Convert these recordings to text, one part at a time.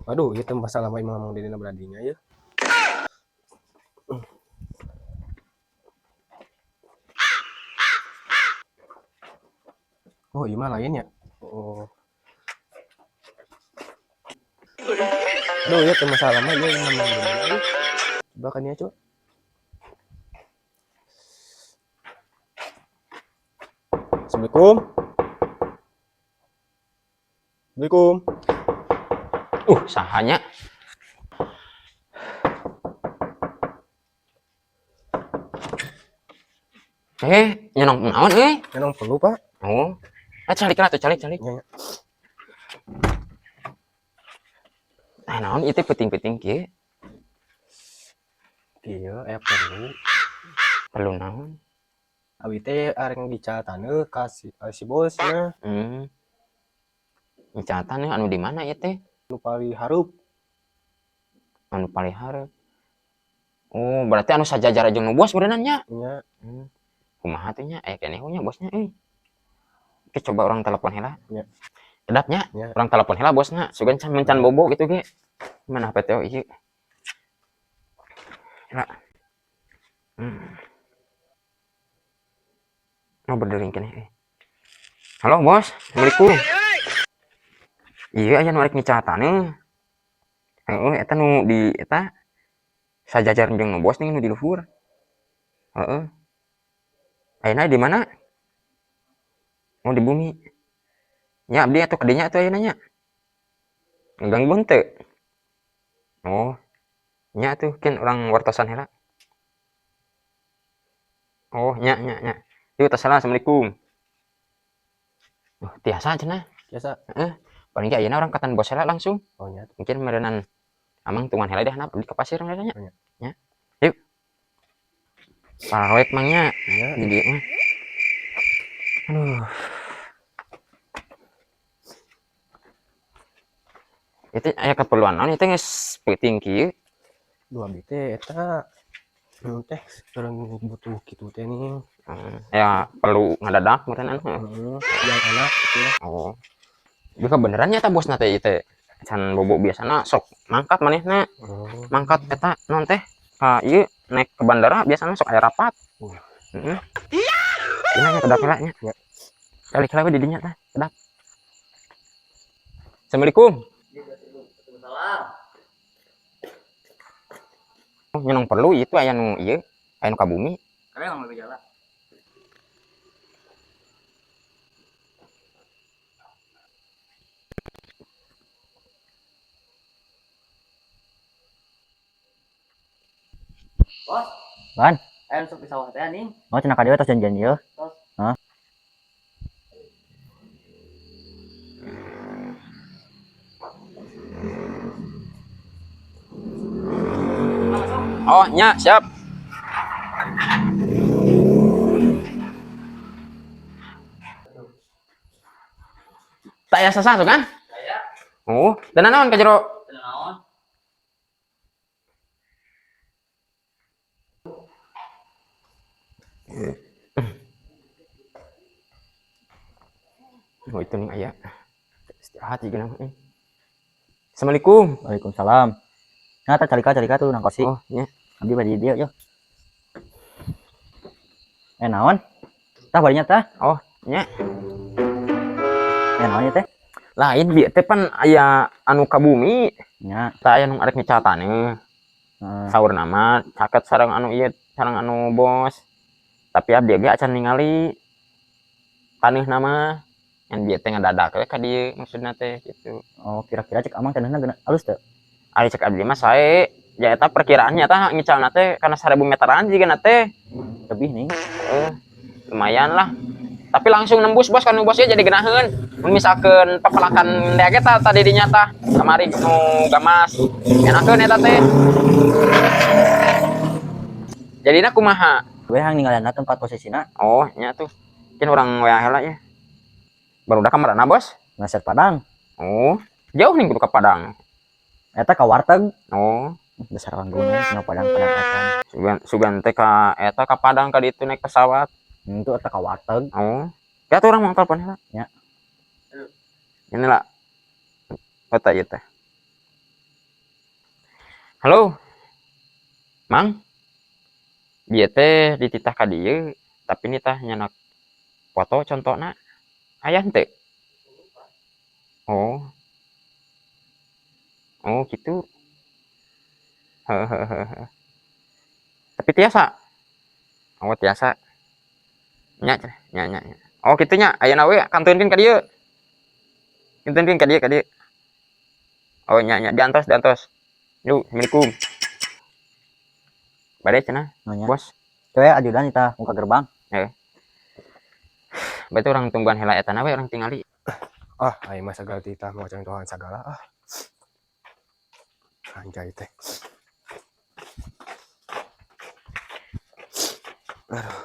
Aduh, itu masalah mah imah Mang Dedina beradinya ya. Oh, iya mah lain ya. Oh. Aduh, iya teh masalah mah ieu imah Mang Dedina euy. Coba kan ya, coba. Assalamualaikum. Assalamualaikum. Saha nya. Eh, nyonong naon euy? Emang perlu, Pak? Oh. Ah, calik lah tuh, calik, calik. Ya, ya. Ah, naon ieu teh peuting-peuting kieu? Iya, aya perlu. Perlu naon? Abi teh arek ngical taneuh ka si bos nya. Ngical taneuh anu di mana ieu teh? Nu paling hareup. Anu paling hareup. Oh, berarti anu sajajar jeung nu bos beuneunan nya? Nya. Kumaha teh nya? Aya keneh nya bosnya euy. Oke, coba orang telepon heula. Nya. Kedap nya? Nya. Orang telepon heula bosna, sugan can mencan bobo gitu ge. Mana HP teh ieu? Heula. Oh, berdering keneh euy. Halo, Bos. Assalamualaikum. Iya, aya nu arek ngical taneuh. Heeh, eta nu di eta sajajar jeung nu bos nih nu di luhur. Heeh. Ayeuna di mana? Oh, di bumi. Nya abdi atuh kadinya atuh ayeuna nya. Ngagangguan teu? Oh. Nya atuh kin urang wartosan heula. Oh, nya nya nya. Yuk, tos salah. Assalamualaikum. Oh, tiasa cenah. Tiasa. Heeh. Paling ge ayeuna urang katan bos heula langsung. Oh, nya. Mungkin meureunan amang tungan heula deh handap abdi ka pasir meureunan nya. Oh, nya. Nya. Yuk. Pararoek mang nya. Nya. Di dieu mah. Aduh. Itu aya keperluan naon ieu teh geus peuting kieu? Duh, abdi teh eta nu teh urang butuh kitu teh nih. Ya perlu ngadadak meureun anu. Heeh, yang anak gitu lah. Oh. Ieu kebeneran nya eta bosna teh ieu teh. Can bobo biasana sok mangkat manehna. Oh. Mangkat eta naon teh? Ka ieu naik ke bandara biasana sok aya rapat. Oh. Heeh. Ieu nya kedap heula nya. Ya. Kali heula we di dinya tah, kedap. Assalamualaikum. Oh, nyonong perlu itu aya nu ieu, aya nu ka bumi. Kalian nggak mau jalan. Bos. Ban. Ayo masuk ke sawah teh nih. Oh, cenah ka dieu tos janjian ieu. Tos. Hah? Oh, nya, siap. Tak ya sasah tuh kan? Saya. Oh, dan naon ka jero? Dan naon? Oh, itu nih aya. Istirahat juga namanya. Assalamualaikum. Waalaikumsalam. Nah, tah calika calika tuh nang kosi. Oh, nya. Abdi bari dieu yo. Naon? Tah barinya tah. Oh, nya. Naon ieu teh? Lain bieu teh pan aya anu ka bumi. Nya. Tah aya nu arek ngical taneuh. Heeh. Saur nama caket sareng anu ieu, sareng anu bos. Tapi abdi ge acan ningali taneuhna mah. Ngan bieu teh ngadadak we ka dieu maksudna teh gitu. Oh, kira-kira cek amang taneuhna geuna alus teu? Ari cek abdi mah sae. Ya eta perkiraannya tah ngicalna teh kana 1000 meteran jigana teh. Lebih nih. Lumayan lah. Tapi langsung nembus bos kan bosnya jadi genaheun. Mun misalkeun pepelakan dea ge tah tadi dinya tah kamari nu gamas. Enakeun eta teh. Jadina kumaha? We hang ningalian tempat posisina. Oh, nya tuh. Mungkin urang we heula ya. Barudak ka marana, Bos? Ngaset Padang. Oh, jauh nih kudu ka Padang. Eta ka warteg. Oh, Dasar orang gunung nya Padang-Padang acan. Sugan sugan teh ka eta ka Padang ka ditu naik pesawat. Itu eta ka warteg. Oh. Ya tuh urang mau telepon heula. Ya. Ini lah. Kota ieu teh. Halo. Mang. Bieu teh dititah ka dieu, tapi nitah nyanak foto contona. Aya henteu? Oh. Oh, gitu. Heeh. Tapi tiasa. Oh, tiasa. Nya cenah, nya nya nya. Oh, kitu nya, ayeuna we kantunkeun ka dieu. Kantunkeun ka dieu ka dieu. Oh, nya nya diantos diantos. Yuk, Assalamualaikum. Bade cenah, Nanya. Bos. Coy ajudan kita muka gerbang. Berarti urang tungguan heula eta na we urang tingali. Ah, aing mah sagala titah mau contohan sagala ah. Anjay teh. Aduh.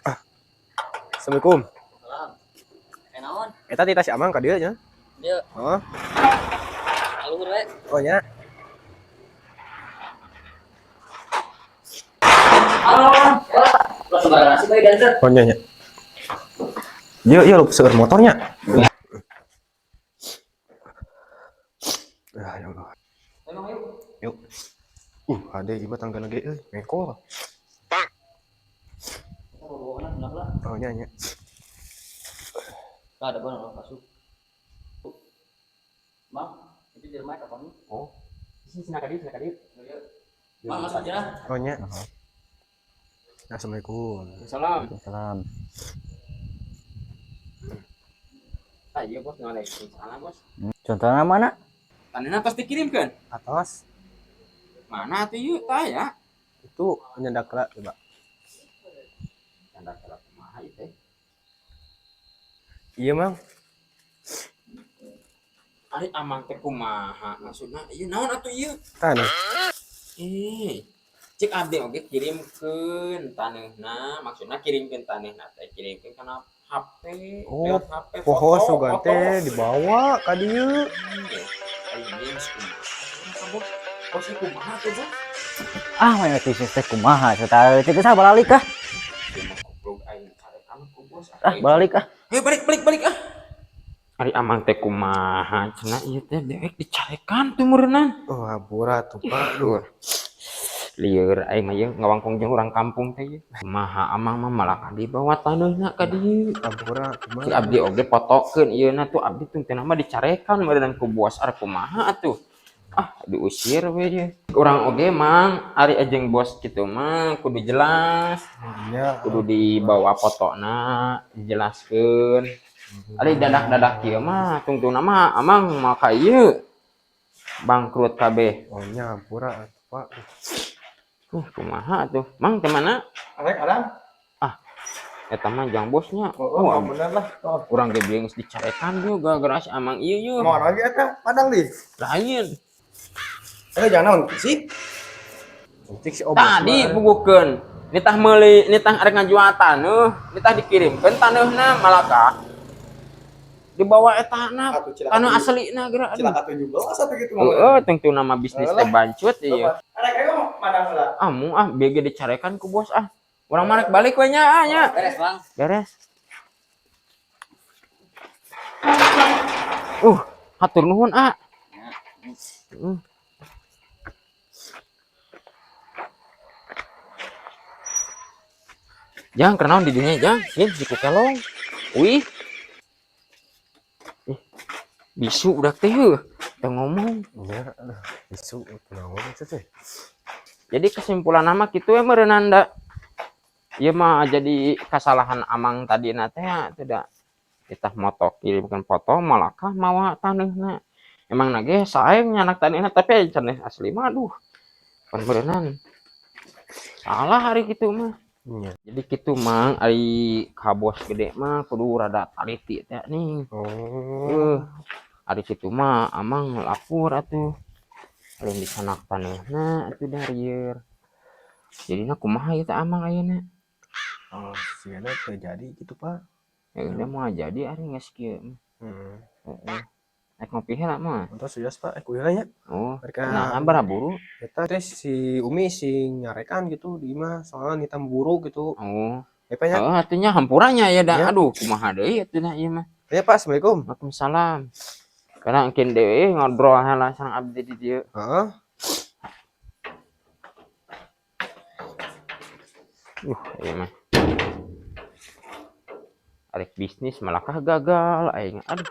Ah. Assalamualaikum. Salam. Eh naon? Eta titah si Amang ka dieu nya. Dieu. Heeh. Luhur we. Oh nya. Ulah sembarangan sih bae dancer. Oh nya nya. Ieu ieu lu seueur motornya. Ah, ya Allah. Memang yuk. Yuk. Ade ieu mah tanggana ge euy, mengkol. Kita bawa lah lah. Oh nya nya. Ada gua nongkrong masuk. Mang, itu jelema kapan nih? Oh. Sini cenah ka dieu, cenah ka dieu. Mang masuk aja lah. Oh nya. Assalamualaikum. Salam. Salam. Ah, iya bos, Waalaikumsalam bos. Contohnya mana? Tanahna pasti dikirimkan. Atos Mana tuh yuk, tah ya? itu nyendak lah coba. Tanda kala kumaha ieu teh? Iya, Mang. Ari amang teh kumaha maksudna? Ieu naon atuh ieu? Tanah. Eh, cek abdi oge kirimkeun taneuhna, maksudna kirimkeun taneuhna teh kirimkeun kana HP, Oh, lewat HP Poho foto, sugan foto. teh dibawa ka dieu. Iya, ari ieu geus kumaha? Bos, bos ieu kumaha tuh, Bos? Ah, mana bisnis teh kumaha? Serta itu sah balik ah. Ieu mah goblok aing carekan ku bos. Ah, balik ah. Ayo balik balik balik ah. Ari amang teh kumaha cenah ieu teh dewek dicarekan tuh meureunnan. Oh, hampura tuh, Pak. Aduh. Lieur aing mah ieu ngawangkong jeung urang kampung teh ieu. Kumaha amang mah malah ka dibawa taneuhna ka dieu. Hampura Si kumaha? abdi oge fotokeun ieu na tuh abdi teh teu mah dicarekan meureunnan ku bos ar kumaha atuh. Ah, diusir we ieu. Urang oge mang ari jeung bos kitu mah kudu jelas, Nya. kudu dibawa fotona, dijelaskeun. Ari dadak-dadak kieu mah tungtungna mah amang maka ieu bangkrut kabeh. Oh nya hampura atuh, Pak. Kumaha atuh? Mang teh mana? Arek arang. Ah, eta mah jang bosnya. Oh, oh, bener lah. Oh. Urang ge bieu geus dicarekan ieu gara-gara si amang ieu ieu. Mau lagi eta Padang di. Lain. Eh jangan naon sih. Cik si obos. Tadi bugukeun. Nitah meuli, nitah arek ngajual taneuh, nitah dikirimkeun taneuhna malaka. Dibawa etana taneuh aslina geura. Aduh. Cilaka 17 atau gitu Heeh, tungtungna mah bisnis teh bancut ieu. Arek ayo madang heula. Ah, mu ah bieu ge dicarekan ku bos ah. Urang mah rek balik we nya ah nya. Beres, Bang. Beres. Hatur nuhun ah. Jang, kenaon di dinya, Jang? Ih, si kukelong. Wih. Ih, bisu udah teh heuh. Teu ngomong. Nya, aduh, bisu kunaon itu teh. Jadi kesimpulan nama kitu we meureunnan da. Ieu mah jadi kesalahan amang tadi na teh tidak kita moto kirimkeun foto malakah mawa taneuhna. Emang nage saeng nyanak taneuhna tapi aya cenah asli mah aduh. Pan meureunnan. Salah hari kitu mah. Nya. Jadi kitu mang ari ka bos gede mah kudu rada taliti teh nih. Oh. Ari kitu mah amang lapor atuh. Lain disanak taneuhna atuh da rieur. Jadina kumaha ieu teh amang ayeuna? Oh, sigana teu jadi gitu, Pak. Ya udah moal jadi ari geus kieu mah. Heeh. Heeh. Rek ngopi heula mah. Entos wios, Pak, eh kuliah nya. Oh, Mereka nah buru. Eta teh si Umi sing nyarekan gitu di imah soalnya nitam buru gitu. Oh. Ya, Pak, ya. Heeh, atuh nya hampura nya ya da. Ya. Aduh, kumaha deui atuh nya ieu mah. Ya, Pak, Assalamualaikum. Waalaikumsalam. Karena engkin deui ngobrol heula sareng abdi di dieu. Heeh. Ieu mah. Arek bisnis malakah gagal aing. Aduh.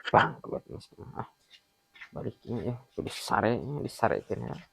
Bangkrut geus mah. Ah. Balik ieu ya, kudu sare nya disarekeun heula.